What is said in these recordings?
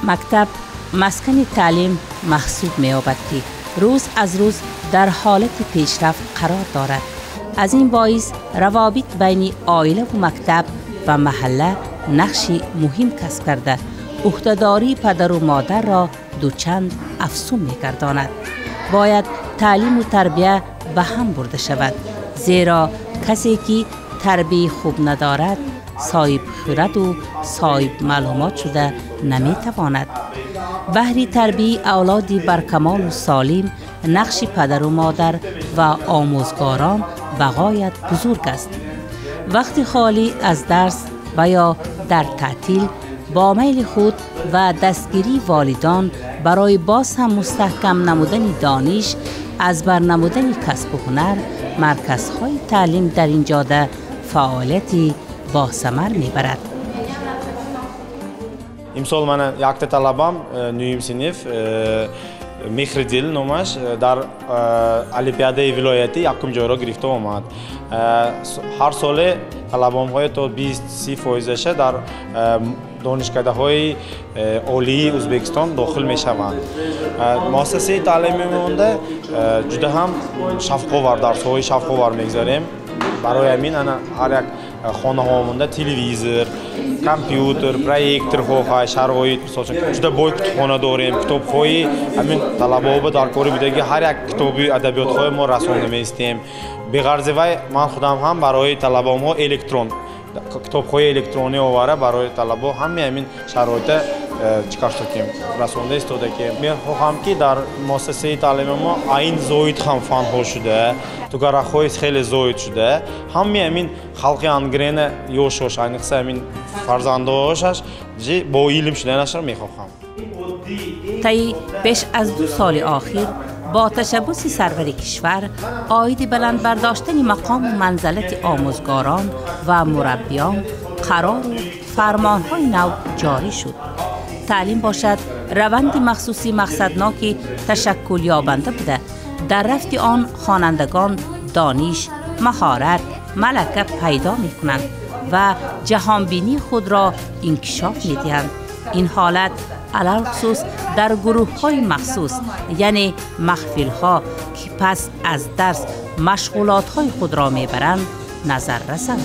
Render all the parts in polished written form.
Мактаб маскани таълим маҳсуб меёбад, ки рӯз аз рӯз дар ҳолати пешрафт қарор дорад. Аз ин боис равобит байни оилаву мактаб ва маҳалла нақши муҳим касб карда, ӯҳдадории падару модарро дучанд афзун мегардонад. Бояд таълиму тарбия ба ҳам бурда шавад, зеро касе ки тарбияи хуб надорад, соҳибхираду соҳибмаълумот шуда наметавонад. Баҳри тарбияи авлоди баркамолу солим нақши падару модар ва омӯзгорон ба ғоят бузург аст. Вақти холӣ аз дарс ва ё дар таътил бо майли худ ва дастгирии волидон барои боз ҳам мустаҳкам намудани дониш, аз бар намудани касбу ҳунар, марказҳои таълим дар ин ҷода фаъолияти босамар мебарад. Имсол мана якта талабам, нуҳум синф, Мехридил номаш, дар олимпиадаи вилоятӣ якум ҷойро гирифта омад. Ҳар соле талабонҳои то 20-30 фоизаша дар донишкадаҳои олии Ӯзбекистон дохил мешаванд. Муассисаи таълимӣ монда ҷуда ҳам шавқовар, дарсҳои шавқовар мегузарем. Барои ҳамин ана ҳар як хонаҳо монда телевизор, компютер, проекторҳо ҳай, шароит, мисол чун ҷуда бой китобхона дорем, китобҳои ҳамин талабаҳо дар кори будаги ҳар як китоби адабиётҳои мо расонда меистем. Беғарзи вай ман худам ҳам барои талабаҳо электрон китобҳои электронӣ овара барои талабаҳо ҳамаи ҳамин шароита чикор шудакем, расонда истодакем. Мехоҳам, ки дар муассисаи таълими мо айн зоид ҳам фанҳо шуда, тугаракҳои хеле зоид шуда, ҳамаи ҳамин халқи ангрена ёшош, айниқса ҳамин фарзандошаш бо илм шуданашро мехоҳам. Таи беш аз 2 соли охир бо ташаббуси сарвари кишвар оиди баланд бардоштани мақому манзалати омӯзгорон ва мураббиён қарору фармонҳои нав ҷорӣ шуд. Таълим бошад раванди махсуси мақсадноки ташаккулёбанда буда, дар рафти он хонандагон дониш, маҳорат, малака пайдо мекунанд ва ҷаҳонбинии худро инкишоф медиҳанд. Ин ҳолат алалхусус дар гурӯҳҳои махсус, яъне маҳфилҳо, ки пас аз дарс машғулотҳои худро мебаранд, назар расанд.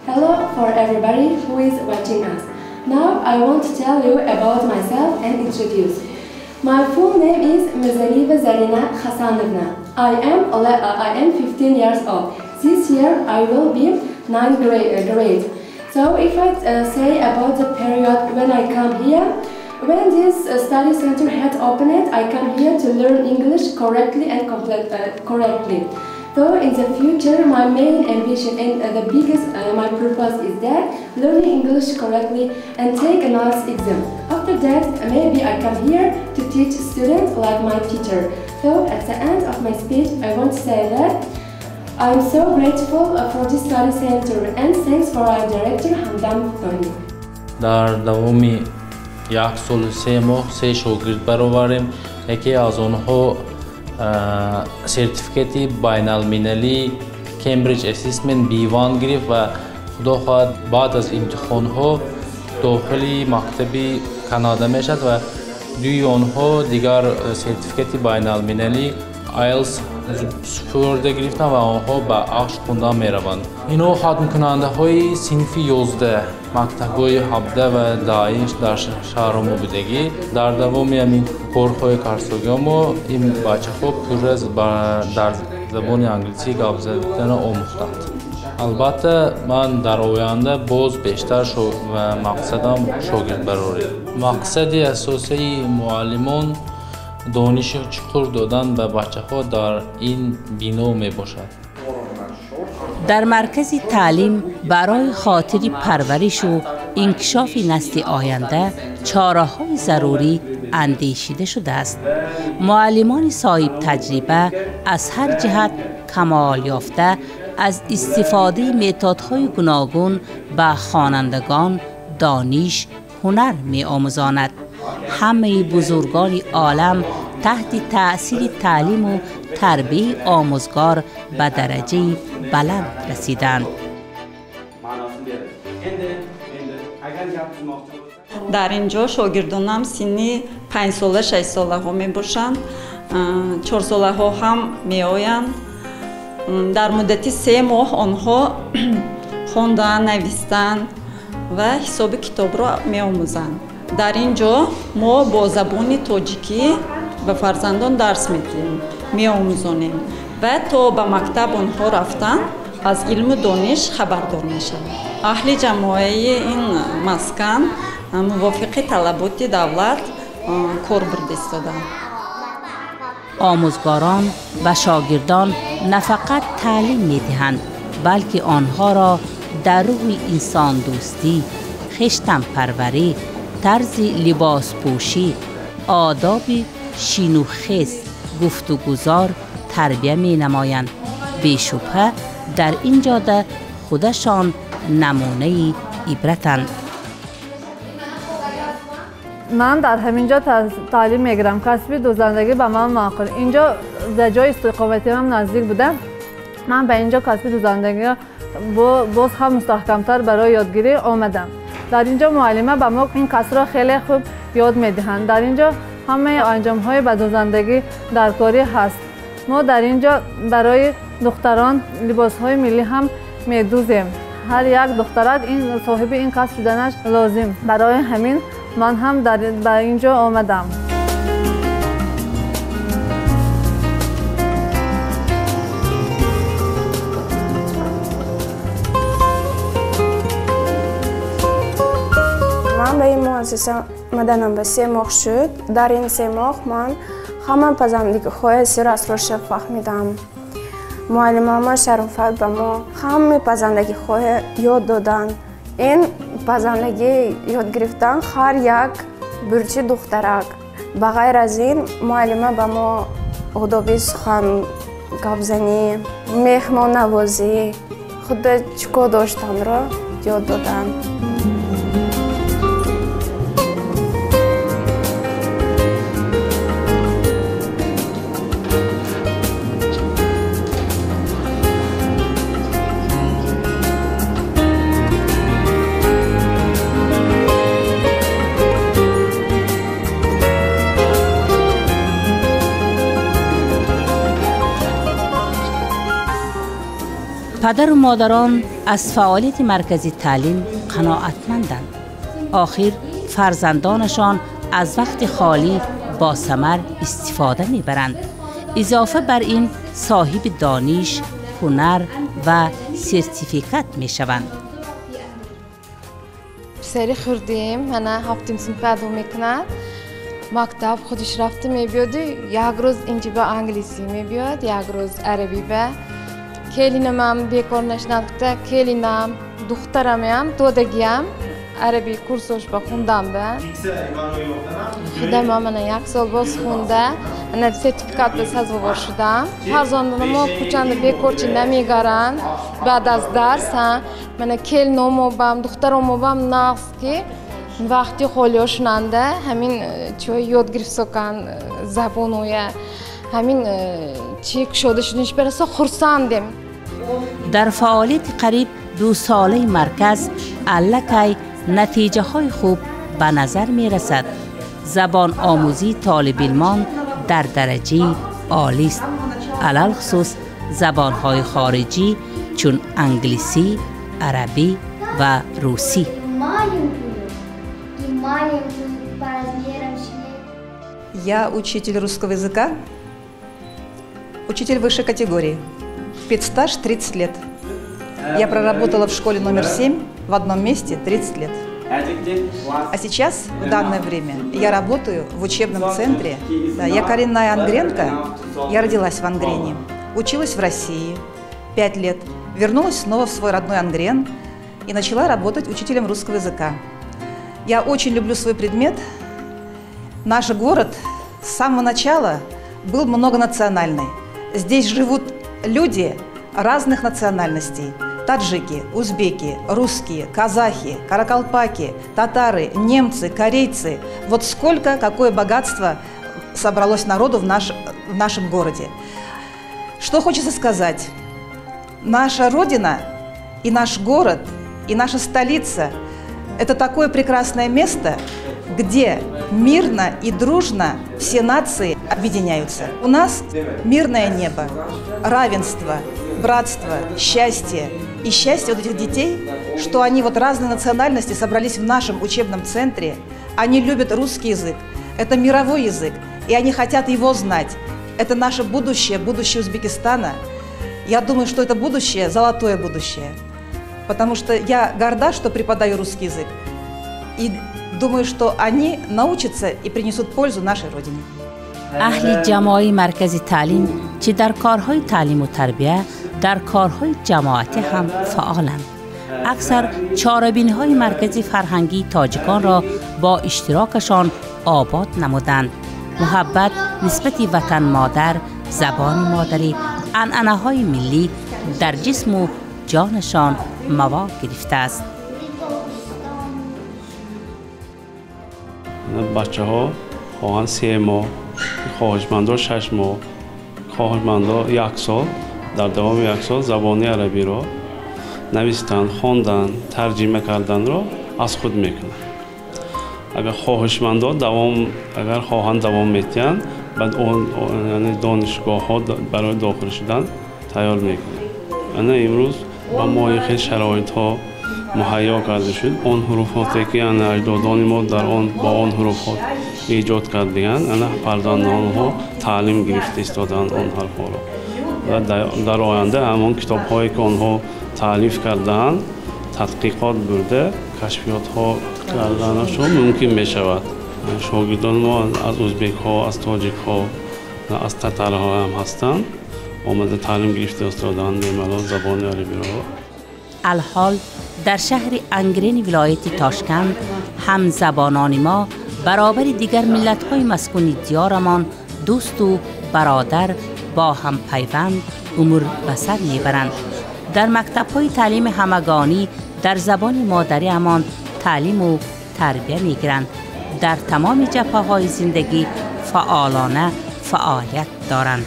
Hello for everybody who is watching us. Now I want to tell you about myself and introduce. My full name is Mirzalieva Zarina Khasanovna. I am 15 years old. This year I will be 9th grade. So if I say about the period when I come here, when this study center had opened, I come here to learn English correctly and correctly. Though in the future, my main ambition and the biggest my purpose is that learning English correctly and take an IELTS exam. After that, maybe I come here to teach students like my teacher. So at the end of my speech, I want to say that I'm so grateful for this study center and thanks for our director Hamdam Tony. Дар давоми як солу 3 моҳ се шогирд бароварем. Яке аз онҳо сертификати байналмилалии Cambridge Assessment B1 гирифт ва худо хоҳад баъд аз имтиҳонҳо дохили мактаби Канада мешавад ва дуи онҳо дигар сертификати байналмилалии IELTS супурда гирифтанд ва онҳо ба АҚШ хондан мераванд. Инҳо хатмкунандаҳои синфи 11 мактабҳои 17 ва 10 дар шаҳри мо будагӣ. Дар давоми ҳамин корҳои карсогиҳо мо ин бачаҳо пурра дар забони англисӣ гап задана омӯхтанд. Албатта, ман дар оянда боз бештар мақсадам шогирдбарорӣ. Мақсади асосии муаллимон дониши чуқур додан ба бачаҳо дар ин бино мебошад. Дар маркази таълим барои хотири парваришу инкишофи насли оянда чораҳои зарурӣ андешида шудааст. Муаллимони соҳибтаҷриба аз ҳар ҷиҳат камол ёфта, аз истифодаи методҳои гуногун ба хонандагон дониш, ҳунар меомӯзонад. Ҳамаи бузургони олам таҳти таъсири таълиму тарбияи омӯзгор ба дараҷаи баланд расиданд. Дар ин ҷо шогирдонам синни 5 сола, 6 солаҳо мебошанд, 4 солаҳо ҳам меоянд. Дар муддати 3 моҳ онҳо хондан, навистан ва ҳисоби китобро меомӯзанд. Дар ин ҷо мо бо забони тоҷикӣ ба фарзандон дарс медиҳем, меомӯзонем ва то ба мактаб онҳо рафтан аз илму дониш хабардор мешаванд. Аҳли ҷамоаи ин маскан мувофиқи талаботи давлат кор бурда истоданд. Омӯзгорон ба шогирдон на фақат таълим медиҳанд, балки онҳоро дар рӯҳи инсондӯстӣ, хештанпарварӣ, тарзи либоспӯшӣ, одоби шинухез, гуфтугузор тарбия менамоянд. Бешубҳа дар ин ҷода худашон намунаи ибратанд. Ман дар ҳамин ҷо таълим мегирам. Касби дӯзандагӣ ба ман маъқул. Инҷо дар ҷои истиқоматиам наздик буда. Ман ба инҷо касби дӯзандагӣ боз ҳам мустаҳкамтар барои ёдгирӣ омадам. Дар инҷо муаллима ба мо ин касбро хеле хуб ёд медиҳанд. Дар инҷо ҳамаи анҷомҳои ба дӯзандагӣ даркорӣ ҳаст. Мо дар инҷо барои духтарон либосҳои миллӣ ҳам медӯзем. Ҳар як духтарак соҳиби ин касб шуданаш лозим. Барои ҳамин ман ҳам ба инҷо омадам. Ман ба ин муассиса омаданам ба 3 моҳ шуд. Дар ин 3 моҳ ман ҳама пазандагиҳои сирасроша фаҳмидам. Муаллимама Шарофат ба мо ҳамаи пазандагиҳои ёд доданд. Ин пазандагӣ ёд гирифтан ҳар як бурчи духтарак. Ба ғайр аз ин муаллима ба мо одоби сухан гапзанӣ, меҳмоннавозӣ, худро чӣ кор доштанро ёд доданд. Падару модарон аз фаъолияти маркази таълим қаноатманданд. Охир фарзандонашон аз вақти холӣ бо самар истифода мебаранд. Изофа бар ин соҳиби дониш, ҳунар ва сертификат мешаванд. Писари хурдем, мана ҳафтум синф адо мекунад. Мактаб худиш рафта мебиёд, як рӯз инҷи ба англисӣ мебиёд, як рӯз арабӣ ба. Келинамам бекор нашнавта, келинам, духтарамам, додагиам араби курсош ба хундам ба. Худама мана як сол боз хунда, ана сертификат ба сазовор шудам. Фарзандонамо кӯчанда бекорчи намегаранд. Баъд аз дарс, мана келиномобам, духтаромобам нағз ки вақти холиё шунанда ҳамин чиҳои ёд гирифтсокан забоноя, ҳамин чи кушода шудинш барасо хурсандем. Дар фаъолияти қариб 2 солаи марказ аллакай натиҷаҳои хуб ба назар мерасад. Забономӯзии толибилмон дар дараҷаи олист, алалхусус забонҳои хориҷӣ чун англисӣ, арабӣ ва русӣ. Я учитель русского языка, учитель высшей категории. Педстаж 30 лет. Я проработала в школе номер 7 в одном месте 30 лет. А сейчас, в данное время, я работаю в учебном центре. Да, я коренная ангренка, я родилась в Ангрене, училась в России 5 лет, вернулась снова в свой родной Ангрен и начала работать учителем русского языка. Я очень люблю свой предмет. Наш город с самого начала был многонациональный. Здесь живут люди разных национальностей. Таджики, узбеки, русские, казахи, каракалпаки, татары, немцы, корейцы. Вот сколько, какое богатство собралось народу в нашем городе. Что хочется сказать? Наша Родина и наш город, и наша столица – Это такое прекрасное место, где мирно и дружно все нации объединяются. У нас мирное небо, равенство, братство, счастье. И счастье вот этих детей, что они вот разные национальности собрались в нашем учебном центре. Они любят русский язык, это мировой язык, и они хотят его знать. Это наше будущее, будущее Узбекистана. Я думаю, что это будущее, золотое будущее. Потому что я горда, что преподаю русский язык. И думаю, что они научатся и принесут пользу нашей Родине. Аҳли ҷамоаи маркази таълим чӣ дар корҳои таълиму тарбия, дар корҳои ҷамоатӣ ҳам фаъоланд. Аксар чорабиниҳои маркази фарҳангии тоҷиконро бо иштирокашон обод намуданд. Муҳаббат нисбати ватан модар, забони модарӣ, анъанаҳои миллӣ дар ҷисму ҷонашон мавод гирифтааст. Бачаҳо хоҳанд 3 моҳ, хоҳишмандо 6 моҳ, хоҳишмандо як сол, дар давоми як сол забони арабиро навистан, хондан, тарҷима карданро аз худ мекунанд. Агар хоҳишмандо давом, агар хоҳанд, давом метиҳанд, баъд яъне донишгоҳҳо барои дохил шудан тайёр мекунанд. Ана имрӯз ба мо хел шароитҳо муҳайё карда шуд. Он ҳуруфоте ки ана аҷдодони мо дар он бо он ҳуруфҳо эҷод кардаганд, ана фарзандонҳо таълим гирифта истодаанд он ҳарфҳоро ва дар оянда ҳамон китобҳое ки онҳо таълиф кардаанд, тадқиқот бурда, кашфиётҳо карданашон мумкин мешавад. Шогирдони мо аз ӯзбекҳо, аз тоҷикҳо, аз татарҳо ҳам ҳастанд, омада таълим гирифта истодаанд бемалол забони арабиро. Алҳол дар шаҳри Ангрени вилояти Тошканд ҳамзабонони мо баробари дигар миллатҳои маскуни диёрамон дӯсту бародар, бо ҳам пайванд умр ба сар мебаранд. Дар мактабҳои таълими ҳамагонӣ дар забони модариамон таълиму тарбия мегиранд. Дар тамоми ҷабҳаҳои зиндагӣ фаъолона фаъолият доранд.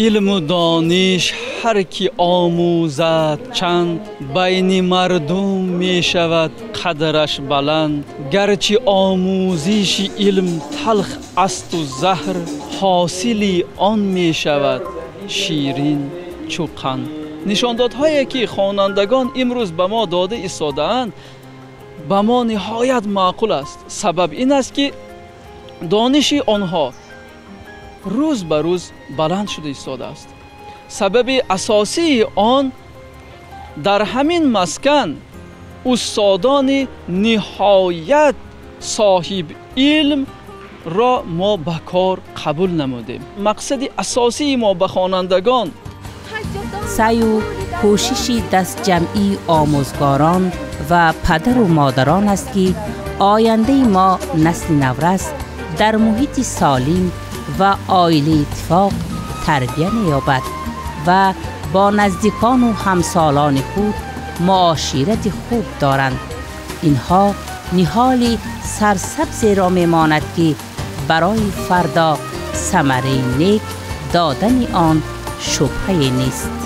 Илму дониш ҳар ки омӯзад чанд, байни мардум мешавад қадраш баланд. Гарчи омӯзиши илм талх асту заҳр, ҳосили он мешавад ширин чу қанд. Нишондодҳое ки хонандагон имрӯз ба мо дода истодаанд, ба мо ниҳоят маъқул аст. Сабаб ин аст, ки дониши онҳо рӯз ба рӯз баланд шуда истодааст. Сабаби асосии он дар ҳамин маскан устодони ниҳоят соҳиб илмро мо ба кор қабул намудем. Мақсади асосии мо ба хонандагон Саъю кӯшиши дастҷамъии омӯзгорон ва падару модарон аст, ки ояндаи мо, насли наврас, дар муҳити солим ва оилаи иттифоқ тарбия меёбад ва бо наздикону ҳамсолони худ муоширати хуб доранд. Инҳо ниҳоли сарсабзеро мемонад, ки барои фардо самараи нек додани он шубҳае нест.